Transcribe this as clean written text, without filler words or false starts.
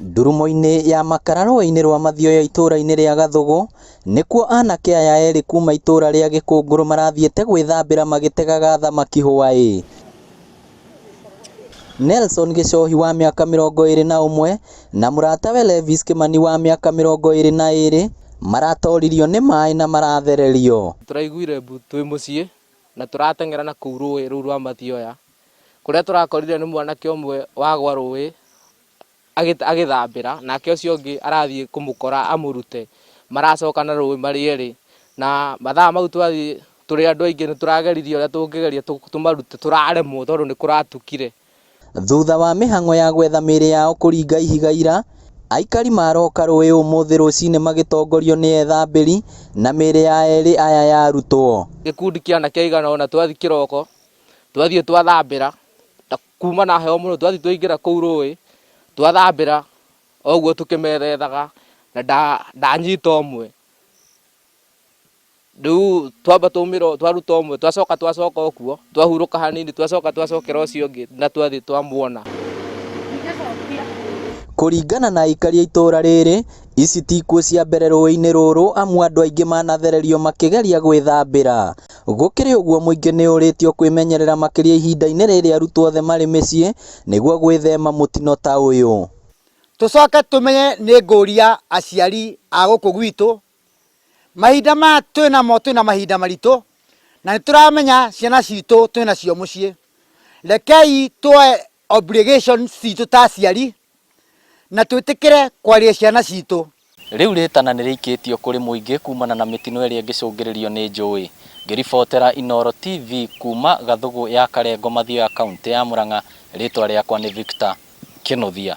Ndurumo-inĩ ya makara rũĩ-inĩ rwa Mathioya itũũra-inĩ rĩa Gathũgũ, nĩkuo anake aya erĩ kuma itũũra rĩa Gĩkũngũrũ marathiĩte gwĩthambĩra magĩtegaga thamaki hwaĩ. Nelson Gĩchohi wa mĩaka 21 na mũratawe Levis Kĩmani wa mĩaka 22 maratoririo nĩ maĩ na marathererio. Tũraiguire mbu twĩ mũciĩ na tũrateng'era na kũu rũĩ rũu rwa Mathioya, kũrĩa tũrakorire nĩ mwanake ũmwe wagwa rũĩ agĩthambĩra, nake ũcio ũngĩ arathiĩ kũmũkora amũrute, maracoka na rũĩ marĩ erĩ, na mathaa mau twathiĩ tũrĩ andũ aingĩ nĩ tũrageririe ũrĩa tũngĩgeria tũmarute, tũraremwo tondũ nĩ kũratukire. Thutha wa mĩhang'o ya gwetha mĩĩrĩ yao kũringa ihiga ira, aikari maroka rũĩ ũmũthĩ rũcinĩ magĩtongorio nĩ ethambĩri na mĩĩrĩ ya erĩ aya yarutwo. Gĩkundi kĩa anake aigana ũna twathiĩ kĩroko, twathiĩ twathambĩra, na kuma na heho mũno twathiĩ twaingĩra kũu rũĩ, twathambĩra o ũguo tũkĩmethethaga na ndanyita ũmwe. Rĩu twamba twaumĩra twaruta ũmwe twacoka twacoka o kuo, twahurũka hanini twacoka twacokera ũcio ũngĩ na twathiĩ twamuona. Kũringana na aikari a itũra rĩrĩ, ici ti ikuũ cia mbere rũĩ-inĩ rũrũ amu andũ aingĩ manathererio makĩgeria gwĩthambĩra. Gũkĩrĩ ũguo mũingĩ nĩ ũrĩtio kwĩmenyerera makĩria ihinda-inĩ rĩrĩ arutwo othe marĩ mĩciĩ nĩguo gwĩthema mũtino ta ũyũ. Tũcoke tũmenye nĩ ngũria aciari a gũkũ gwitũ, mahinda maya twĩ namo twĩ na mahinda maritũ, na nĩ tũramenya ciana citũ twĩ nacio mũciĩ. Rekei tuoe obligations citũ ta aciari na twĩtĩkĩre kwaria ciana citũ. Rĩu rĩtana nĩ rĩikĩtio kũrĩ mũingĩ kumana na mĩtino ĩrĩa ĩngĩcũngĩrĩrio nĩ njũĩ. Ngĩribotera Inooro TV kuma Gathũgũ ya Karengo Mathioya kauntĩ ya Murang'a, rĩtwa rĩakwa nĩ Victor Kĩnuthia.